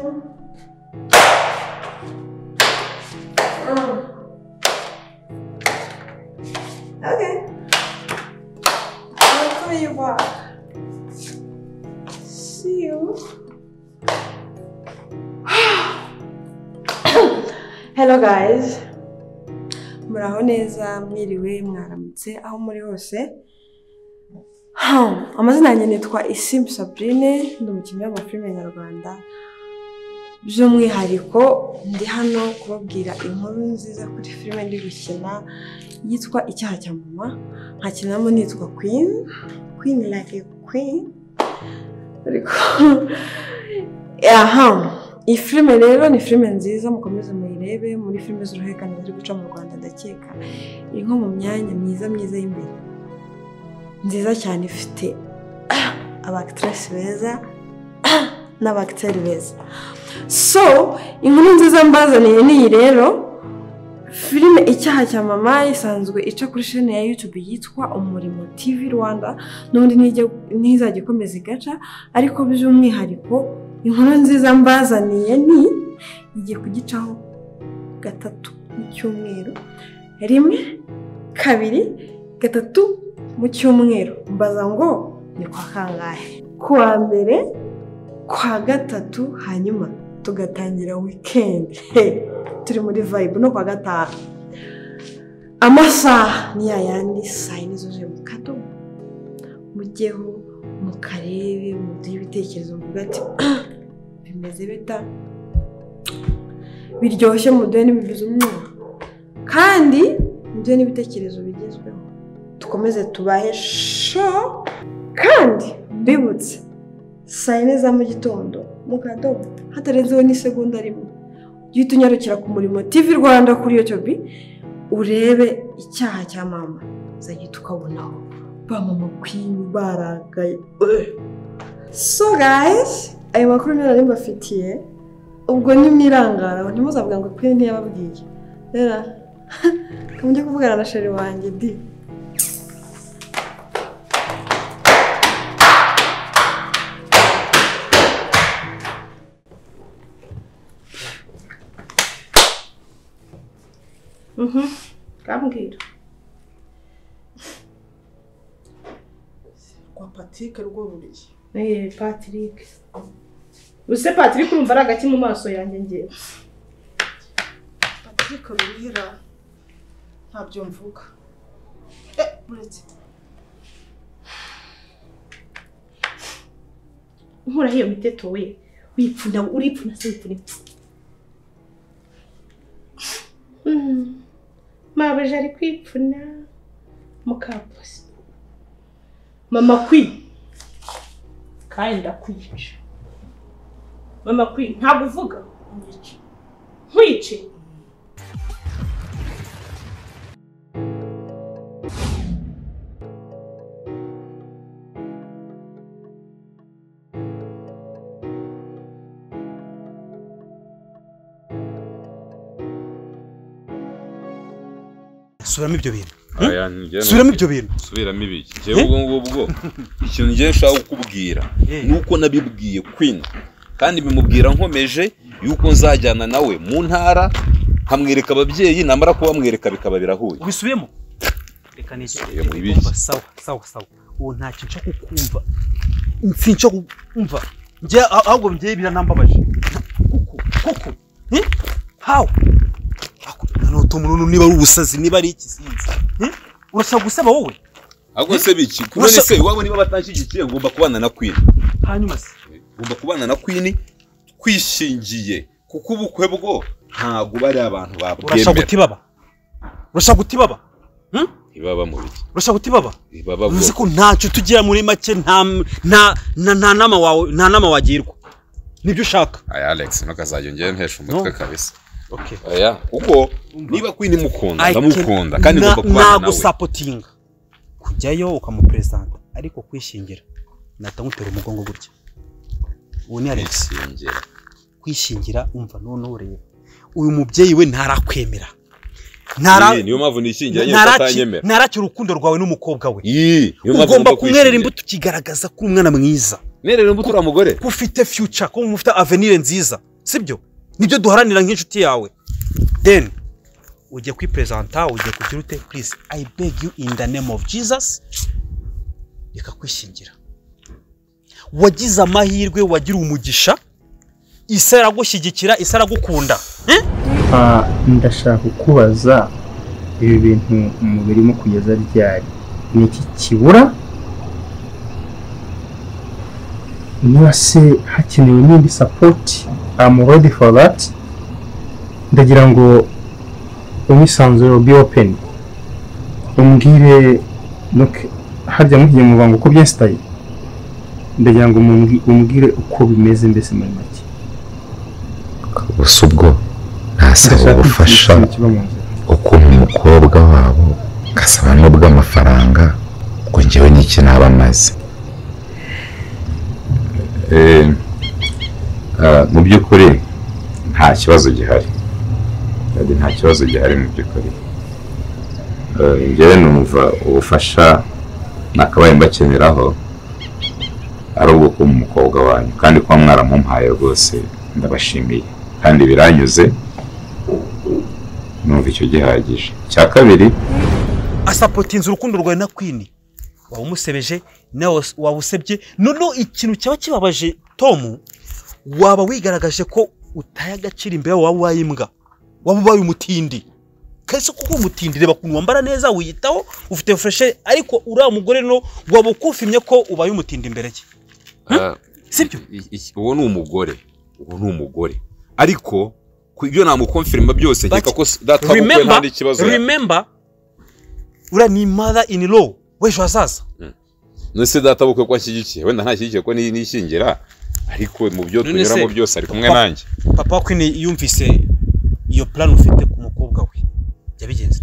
Okay. I'll call you back. See you. Hello guys. Muraho neza, mwiriwe, mwaramutse aho muri hose. Amazina yanjye nitwa Isimbi Sabrine, ndi umukinnyi w'amafilime nyarwanda. By'umwihariko ndi hano kubabwira inkuru nziza kuri filime ndi gukina yitwa Icyaha cya Mama, nkakinamo nitwa Queen, Queen like a queen. Ariko aha, iyi filime rero ni filime nziza, mukomeze muyirebe. Muri filime z'uruhererekane ziri guca mu Rwanda ndakeka iri nko mu myanya myiza myiza y'imbere, nziza cyane, ifite aba actress beza n'aba acteur beza. So inkuru nziza mbazaniye ni iyi rero. Filime Icyaha cya Mama isanzwe ica kuri chaîne ya YouTube yitwa Umurimo TV Rwanda, n'ubundi ntizajya ikomeza igaca, ariko by'umwihariko inkuru nziza mbazaniye ni igiye kugicaho 3 mu cyumweru, 1, 2, 3 mu cyumweru. Mbaza ngo ni kwa kangahe? Kuwa mbere, kwa gatatu, hanyuma tugatangira weekend. Turi muri vibe no kwa gatanu. Amasaha ni yayandi, saa yine zuzuye mu kadomo. Mujyeho mukarebe, muduhe ibitekerezo, muvuga ati bimeze bita, biryoshye, muduhe n'ibibizo umwuka, kandi muduhe n'ibitekerezo bigezweho, dukomeze tubahe show. Kandi mbibutse saa yine za mu gitondo mu kadomo, hatarenzeho n'isegonda rimwe, ujye unyarukira ku Murimo TV Rwanda kuri YouTube urebe Icyaha cya Mama, uzajya tukabonaho ba mama Queen barakaye. So guys, ayo makuru niyo nari mbafitiye, ubwo nimwirangara ntimuzavuga ngo Queen ntiyababwiye. Rero kamujye kuvugana na sheri wanjye di. Kambwira kwa Patrick rworuriye. Patrick. Use Patrick urumva ari agaki mu maso yanjye ngiye. Patrick ruhira ntabyo mvuga. Buretse. Nkura hiyo miteto we. Wipfuna uripfuna se wipfuna. Mabeje ari kwipfuna mukaposi. Mama Queen. Kandi ndakwica. Mama Queen ntabwo uvuga. Nkwice. Subiramo ibyo bintu. Subiramo ibyo bintu. Subiramo ibiki? Jewe ubwo ngubwo ikintu ngiye nshaka kukubwira nuko nabibwiye Queen, kandi bimubwira nkomeje yuko nzajyana nawe mu ntara nkamwereka ababyeyi, namara kubamwereka bikaba birahuye. Ubisubiyemo? Reka niki. Sawa sawa sawa. Uwo ntacyo nshaka kukumva. Nsinco kumva. Ngiye ahubwo ngiye biranambabaje. Kuko kuko. How? Umuntu niba ari ubusazi niba ari iki sinzi. Urashaka gusaba wowe? Ahubwo se biki? Kubone se iwabo niba batanshigikiye ngomba kubana na Queen. Hanyuma se ngomba kubana na Queen twishingiye, kuko ubukwe bwo ntago bari abantu babwemera. Urashaka gutibaba? Urashaka gutibaba? Ibaba mu biki? Urashaka gutibaba? Ibaba bwo. Uzi ko ntacyo tugira muri make, nta nta nta nama wawe, nta nama wagirwa. Nibyo ushaka. Aya Alex nokazajya ngiye mpesha umutwe kabisa. Okay. Aya kuko niba Queen mukunda ndamukunda kandi ngomba kubana nawe. Nagusapotinga kujyayo ukamupresenta, ariko kwishingira natamutera umugongo gutya. Uwo ni Alex. Kwishingira umva none ureba uyu mubyeyi we ntarakwemera. Niyo mpamvu nishingira nyine atanyemera. Ntarakira urukundo rwawe n'umukobwa we. Ugomba kumwerera imbuto ukigaragaza ko umwana mwiza. Nerera imbuto uri mugore. Ko ufite future, ko ufite avenir nziza. Sibyo? Nibyo duharanira nk'inshuti yawe. Then ugiye kwipresenta, ugiye kugira ute, please I beg you in the name of Jesus, reka kwishingira. Wagize amahirwe, wagira umugisha, Isa aragushyigikira, Isa aragukunda. Ndashaka kukubaza ibi bintu mubirimo kugeza ryari? Ni iki kibura? Niba se hakenewe n'indi support, I'm ready for that. Ndagira ngo umwisanzure, be open, umbwire. Harya mugiye mu bango uko byesitaye, ndagira ngo umbwire uko bimeze mbese muri make. Gusa ubwo ntasaba ubufasha ukuntu umukobwa wabo gasaba n'ubw'amafaranga, ngo njyewe n'iki naba maze. Mu by'ukuri nta kibazo gihari, nta kibazo gihari mu by'ukuri. Njyewe numva ubufasha nakabaye mbakeneraho ari ubwo kuba umukobwa wanyu, kandi kuba mwaramumpaye rwose ndabashimiye kandi biranyuze, numva icyo gihagije. Icya kabiri, asapotinze urukundo rwawe na Queen, waba umusebeje nawe waba usebye. None ikintu cyaba kibabaje Tom, waba wigaragaje ko utaye agaciro imbere, waba ubaye imbwa, waba ubaye umutindi. Kese kuko umutindi, reba kuntu wambara neza, wiyitaho, ufite freshe, ariko uriya mugore no waba ukufimye ko ubaye umutindi imbere ye. Sibyo? Uwo ni umugore, uwo ni umugore, ariko ibyo namukonfirma byose nkeka ko data bukwe nta n'ikibazo. Remember, uriya ni mother in law w'ejo hazaza. None data bukwe ko ashyigikiye, wenda ntashyigikiye ko nishingira, ariko mu byo tunyuramo byose ari kumwe nanjye. Papa Queen yumvise iyo plan ufite ku mukobwa we, yabigenze.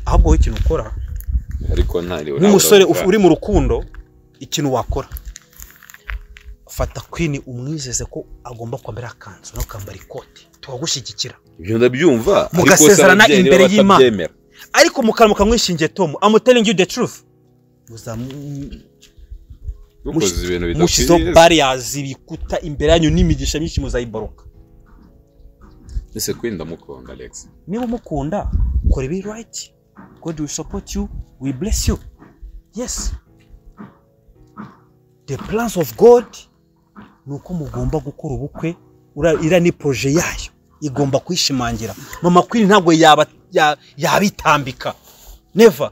Ahubwo wowe ikintu ukora, ariko ntari nk'umusore uri mu rukundo, ikintu wakora, fata Queen umwizeze ko agomba kwambara akanzu no kwambara ikote, tukagushyigikira. Ibyo ndabyumva, mugasezerana imbere y'Imana, ariko mukaramuka mwishingiye Tom, I'm telling you the truth, mushizeho barriers, ibikuta imbere yanyu n'imigisha myinshi muzayiboroka. Ese Queen ndamukunda Alex. Niba umukunda, kora ibi right, God will support you, we bless you. Yes, the plans of God nuko mugomba gukora ubukwe, ira ni projet yayo igomba kwishimangira. Mama Queen ntabwo yabitambika, never.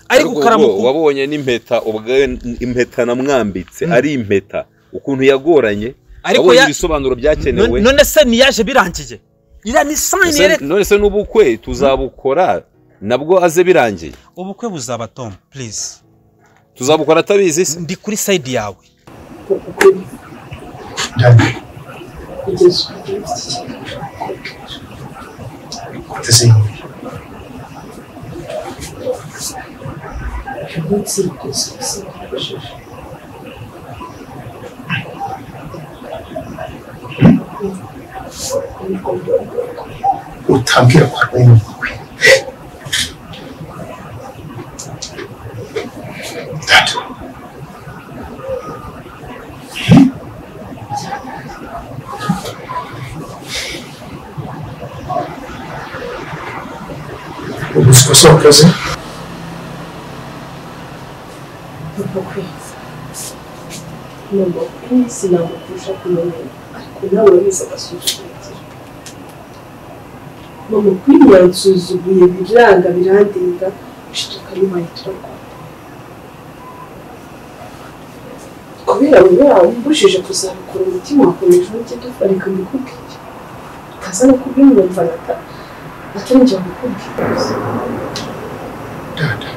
Ariko karamuko wabonye n'impeta, ubwo impeta namwambitse ari impeta ukuntu yagoranye, ariko ibisobanuro byakenewe. None se niyaje birangiye, ira ni sign yereka. None se n'ubukwe tuzabukora nabwo aze birangiye? Ubukwe buzaba Tom, please. Tuzabukora atabizi se? Ndi kuri side yawe. Utambwira ko arwaye umutwe. Dad. Ubu kazi. Papa Queen, mama Queen sinamukurusha kumenya, ariko nawe urabizi agasuzuguro. Mama Queen yansuzuguye biranga birandinda, gushituka bibaye turarwana. Kubera wowe wambujije kuzabikora, umutima wakomeje ugenda ufarika mbikubwira. Utaza no kubyumva atangiye kukubwira. Dada,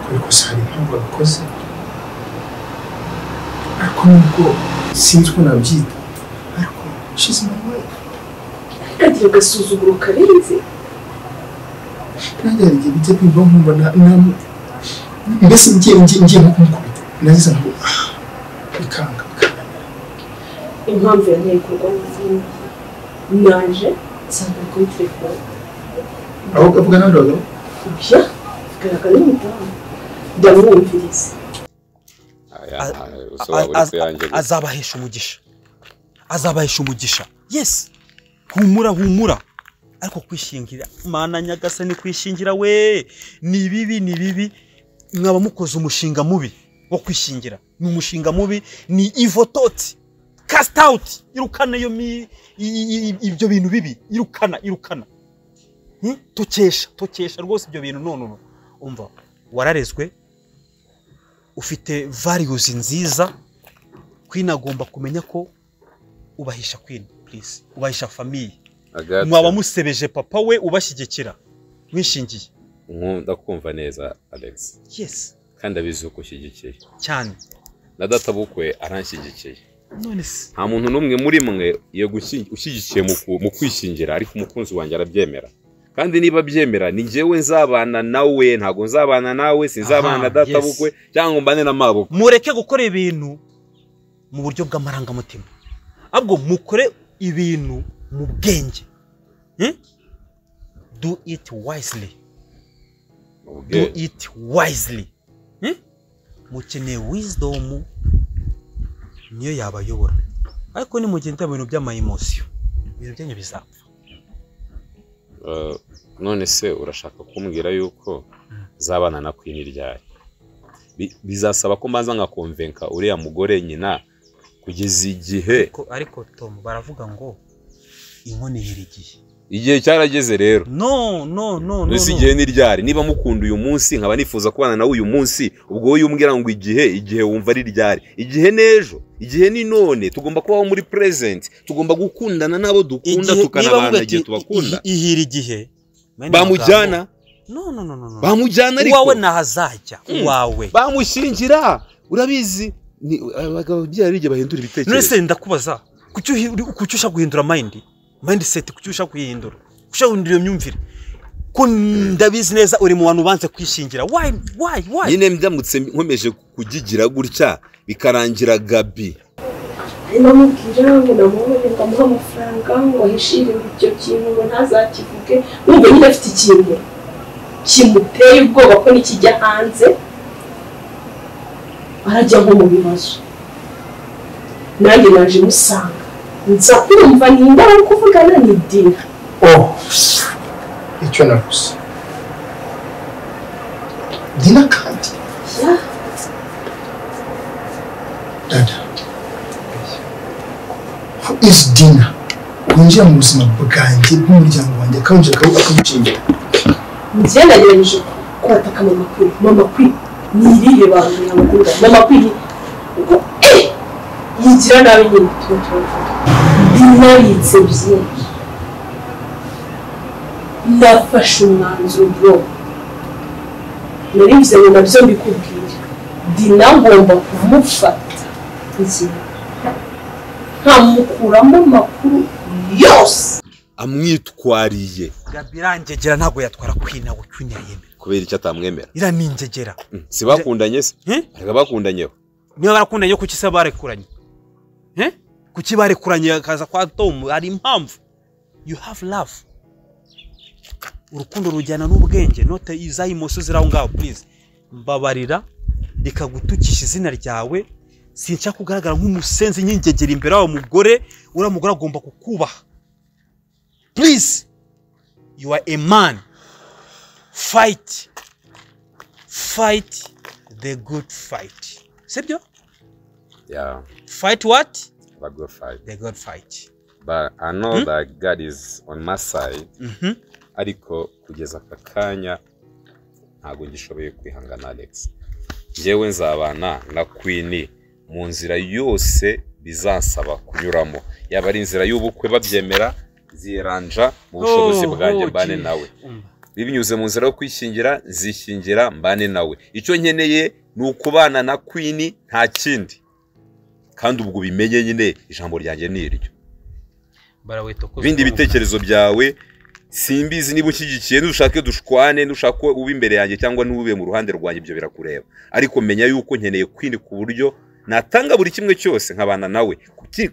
kubikosa hari impamvu wabikoze, ariko nubwo sinzi uko nabyita, ariko she's my wife. Ariko agira agasuzuguro karenze. Nanjye hari igihe bijya bimbaho nkumva mbese ngiye nko kumukubita, nagize ngo bikanga bikananira. Impamvu yanteye kurwana naje nsanga kuri telefone. Aho avuga n'abandi bagabo? Oya, bigaragara n'umudamu. Ndamwumviriza. Azabahesha umugisha, azabahesha umugisha. Yes, humura humura. Ariko kwishingira mana nyagasani, kwishingira we ni bibi, ni bibi. Mwaba mukoze umushinga mubi wo kwishingira, ni umushinga mubi, ni evil thought. Cast out, irukana iyo ibyo bintu bibi, irukana irukana. Tokesha tokesha rwose ibyo bintu. None umva, wararezwe ufite values nziza. Queen agomba kumenya ko ubahisha Queen, please, ubahisha famille. Mwaba musebeje papa we ubashyigikira mwishingiye. Nkunda kumva neza Alex. Yes. Kandi abizi uko ushyigikiye cyane. Na data bukwe aranshyigikiye. None se nta muntu n'umwe muri mwe yego ushyigikiye mu kwishingira, ariko umukunzi wanjye arabyemera. Kandi niba byemera ni njyewe nzabana nawe, ntago nzabana nawe, sinzabana na data bukwe cyangwa mbane na mabukwe. Mureke gukora ibintu mu buryo bw'amarangamutima, ahubwo mukore ibintu mu bwenge. Do it wisely. Do it wisely. Mukeneye wisdom niyo yabayobora, ariko nimugenda mu bintu by'ama emotion ibintu byanyu bizapfa. None se urashaka kumbwira yuko zabana na Queen ryari? Bizasaba ko mbanza nkakonvenka uriya mugore nyina kugeza igihe. Ariko Tom, baravuga ngo inkoni ihira igihe. Igihe cyarageze rero. No no no no. Nese igihe ni ryari? Niba mukunda uyu munsi nkaba nifuza kubana nawe uyu munsi, ubwo wowe umbwira ngo igihe, igihe wumva ari ryari? Igihe n'ejo, igihe ni none. Tugomba kubaho muri present, tugomba gukundana nabo dukunda, tukanabana igihe tubakunda. Ihira igihe bamujyana. No no no no. Bamujyana ariko uwawe nahazajya, uwawe bamushingira. Urabizi ni abagabo byari bahindura ibitekerezo. None se ndakubaza, kuki ushaka guhindura mindset, kuki ushaka kuyihindura, ushaka guhindura iyo myumvire? Ko ndabizi neza uri mu bantu banze kwishingira. Why why why? Nyine ndamutse nkomeje kugigira gutya bikarangira Gabi. Namubwira ngo namubone ngo amuhe amafaranga ngo ahishire icyo kintu ngo ntazakivuge, wumva nyine afite ikintu kimuteye ubwoba ko nikijya hanze arajya nko mu bibazo. Nanjye naje musanga nza kumva ninda ari kuvugana ni Dina. Oh, icyo navuze Dina kandi yeah. Dada, who is Dina? Winjira mu buzima bwanjye bw'umuryango wanjye akawinjira akawukingira. Njye nagerageje kwataka mama Queen. Mama Queen ni irihe bantu nabakunda? Mama Queen uko yigira nabi nyine tuba Dina yitse byinshi. Nafashe umwanzuro bro, narivuze ngo nabyo mbikubwira. Dina ngomba kumufata nzima nkamukuramo amakuru yose amwitwariye. Gabi irangegera ntabwo yatwara Queen, ntabwo Queen yayemera. Kubera icyo atamwemera? Ira ningegera. Si bakundanye se? Ariko bakundanyeho. Niba barakundanye kuki se barekuranye? Kuki barekuranye akaza kwa Tom? Hari impamvu. You have love. Urukundo rujyana n'ubwenge, not iza emotions ziraho ngaho. Please mbabarira rikagutukisha izina ryawe. Sinshaka kugaragara nk'umusenzi nyingegera imbere yawe mugore. Uriya mugore agomba kukubaha. Please, you are a man. Fight. Fight the good fight. Sibyo? Yeah. Fight what? The good fight. The good fight. But I know that God is on my side. Ariko kugeza aka kanya ntago ngishoboye kwihangana Alex. Njyewe nzabana na Queen mu nzira yose bizansaba kunyuramo, yaba ari inzira y'ubukwe babyemera ziranja mu bushobozi bwanjye mbane nawe, binyuze mu nzira yo kwishingira zishingira mbane nawe. Icyo nkeneye ni ukubana na Queen nta kindi, kandi ubwo bimenye nyine ijambo ryanjye ni iryo. Ibindi bitekerezo byawe simbizi, niba ushyigikiye nushake dushwane, nushaka ube imbere yanjye cyangwa n'ube mu ruhande rwanjye ibyo birakureba, ariko menya yuko nkeneye Queen ku buryo natanga buri kimwe cyose nkabana nawe,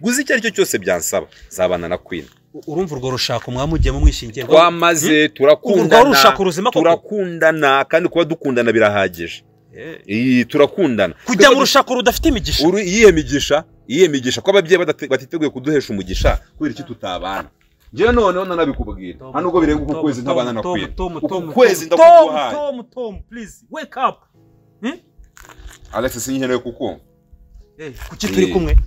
guzi icyo ari cyo cyose byansaba nzabana na Queen. Urumva urwo rushako mwamugiyemo mwishingiye? Twamaze turakundana, turakundana kandi kuba dukundana birahagije. Turakundana kujya mu rushako rudafite imigisha. Iyihe migisha? Iyihe migisha ko ababyeyi batiteguye kuduhesha umugisha kubera iki tutabana? Njyewe noneho nanabikubwira hano ubwo birenga uku kwezi ntabana na Queen. Uku kwezi ndakuguhaye. Tom, please wake up. Alex, sinkeneye kukumva. Kuki turi kumwe?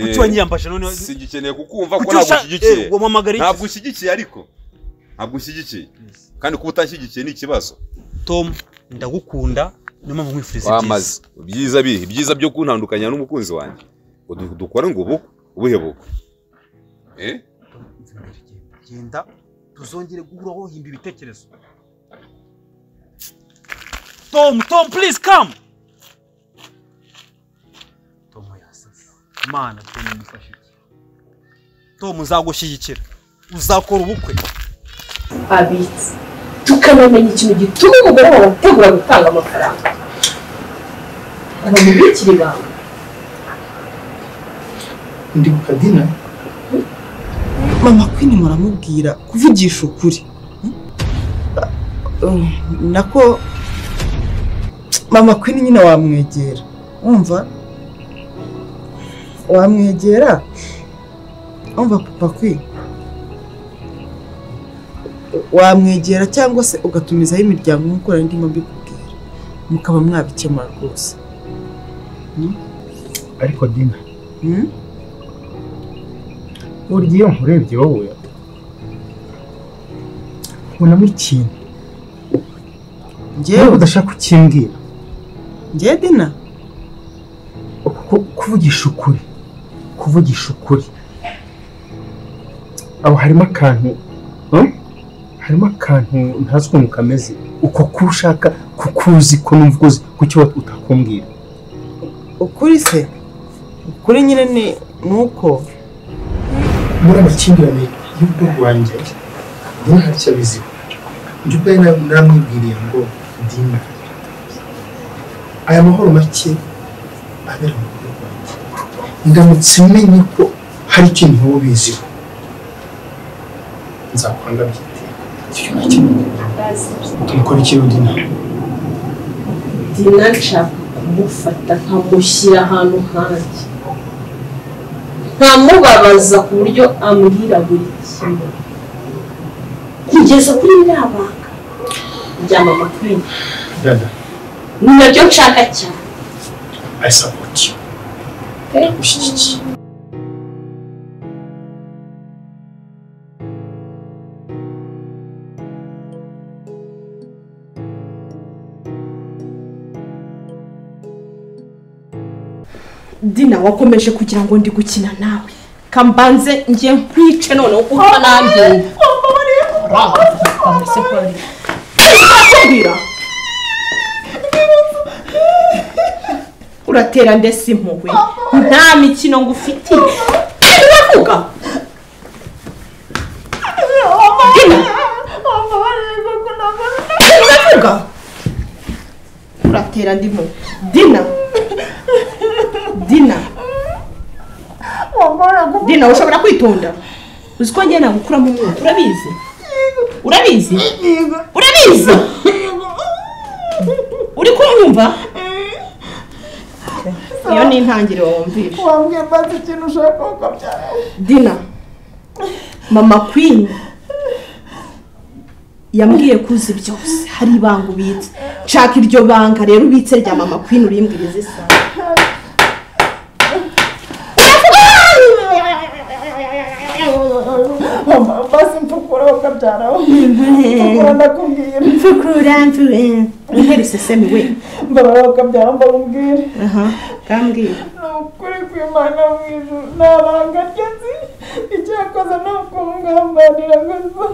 Kuki wanyiyambashe none? Singikeneye kukumva ko ntabwo ushyigikiye. Ntabwo ushyigikiye ariko. Ntabwo ushyigikiye. Kandi kuba utashyigikiye ni ikibazo. Tom, ndagukunda niyo mpamvu nkwifuriza ibyiza. Wamaze ibyiza bihe, ibyiza byo kuntandukanya n'umukunzi wanjye. Ngo dukore ngo ubu ubuhe bukwe. Genda tuzongere guhura himba ibitekerezo. Tom, please come. Tom yasaze. Mana, Tom mufashe iki? Tom uzagushyigikira. Uzakora ubukwe. Abitse. Tukanamenya ikintu gituma umugore wawe ategura gutanga amafaranga. Abamubikira ibanga. Ndibuka Dina. Mama Queen muramubwira kuvugisha ukuri. Nako Mama Queen nyine wamwegera. Umva? Wamwegera? Umva Papa Queen. Wamwegera cyangwa se ugatumizaho imiryango nk'uko ndimo mbikubwira. Mukaba mwabikemura rwose. Ariko Dina. Burya iyo nkurebye wowe ubonamo ikintu njyewe udashaka kukimbwira. Njye Dina? Kuvugisha ukuri aho harimo akantu, harimo akantu ntazi ukuntu kameze. Uko kushaka kukuzi ko numva uzi kuki utakumbwira ukuri se? Ukuri nyine ni uko muri amakimbirane y'urugo rwanjye Dina hari icyo abiziho. Njye ubwaye naramwibwiriye ngo Dina, aya mahoro make abera mu rugo rwanjye, ndamutse menye ko hari ikintu wowe ubiziho nzakwanga byiteka. Icyo kintu tumukora iki Dina? Dina nshaka kumufata nkamushyira ahantu hanjye, nkamubabaza ku buryo ambwira buri kimwe kugeza kuri ririya banga rya Mama Queen. Dada, ni nabyo nshaka cyane. I support you. Ndagushyigikiye. Dina, wakomeje kugira ngo ndi gukina nawe. Kambanze ngiye nkwice none utanambye. Uratera ndetse impuhwe. Nta mikino ngufitiye. Uravuga? Dina. Uravuga? Uratera ndimo. Dina. Dina. Dina, ushobora kwitonda. Uzi ko njye nagukura mu mwuka, urabizi? Urabizi? Urabizi? Uri kumwumva? Iyo ni intangiriro wumvishe. Wambwiye mbaze ikintu ushaka ukabyara. Dina, Mama Queen yambwiye ko uzi byose, hari ibanga ubitse. Nshaka iryo banga rero ubitse rya Mama Queen urimbwirize isaha. Basi mfukura ukabyara. Mfukura ndakubwira. Mfukura ntera isesemi we. Mbabara ukabyara mbabwire. Aha, kambwira. Ni ukuri kw'Imana mu ijuru nta banga rye nzi. Icyo yakoze ni ukungambanira gusa.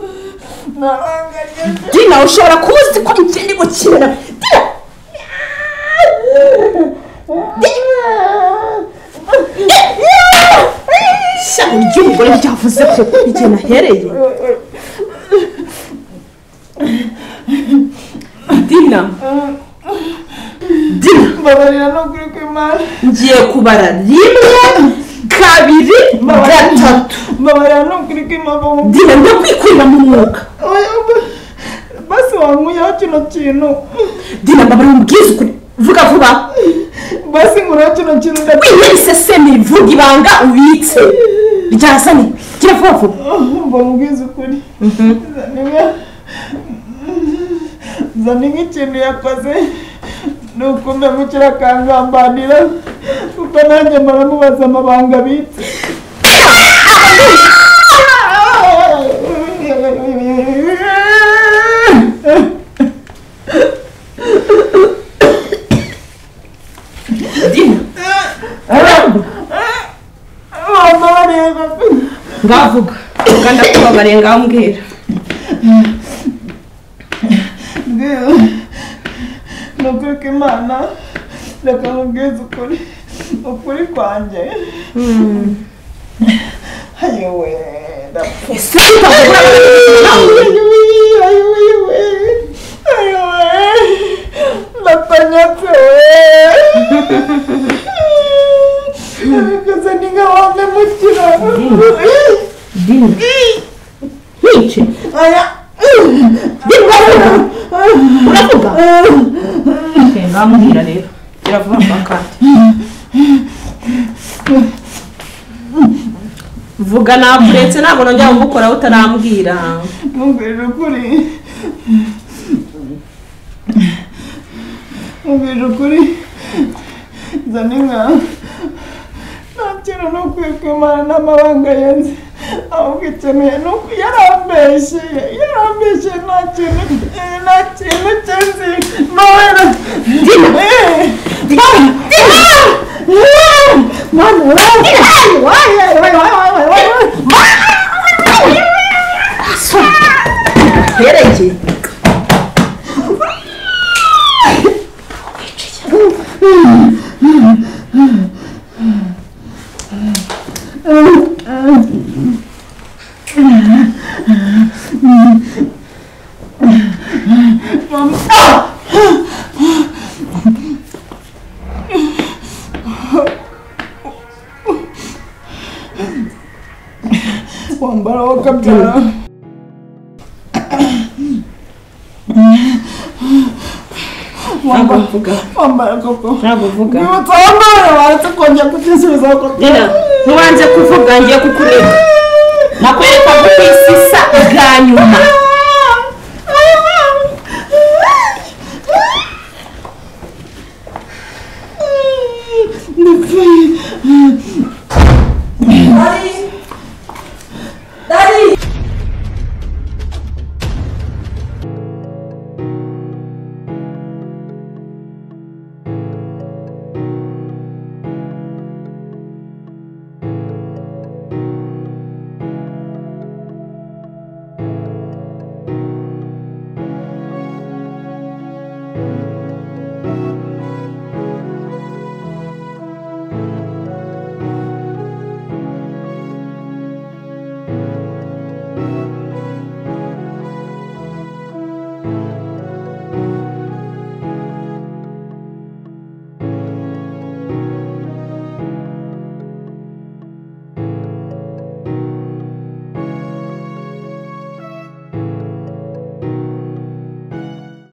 Nta banga rye nzi. Dina, ushobora kuba uzi ko njye ndi gukina. Dina! Ishyano ry'umugore ryavuze ko igihe nahereye. Dina, Dina, mbabarira no kuri kw'Imana. Ngiye kubara 1, 2, 3. Mbabarira no kuri kw'Imana. Dina, ndakwikurira mu mwuka. Basi wankuyeho kino kintu. Dina, mbabarira umbwize ukuri. Vuga vuba. Basi nkura kino kintu wihise se nivuga ibanga ubitse ryazane gira vuba vuba. Mba mubwiza ukuri. Zaninga ikintu yakoze ni ukumpemukira akangambanira kuko nanjye mpora amabanga abitse. Ngavuga kandi akubabariye ngambwira. Ni ukuri kw'Imana reka nkubwize ukuri ukuri kwanjye. Ayowe ndapfa. Ayowe ndatanyatse we. Nabikoze ni nka wampemukira. Dina nkice. Dina uravuga ngambwira rero gira vuba vuba kandi vuga nakuretse ntabwo nongera kugukora utarambwira. Mubwira ukuri mubwira ukuri Zaninga nta kintu ni ukwiye kwimana n'amabanga yanze ahubwo ikeneye ni uko yarambeshye yarambeshye nta kintu cy'inzi nowera. Dina Dina Hereke Wambara wakabyara. Wambara koko. Ntabwo uvuga. Wambara waranze kongera kubyisubiza koko. Dina ntiwanze kuvuga ngiye kukureka. Nakwereka ko ku isi isa bwa nyuma.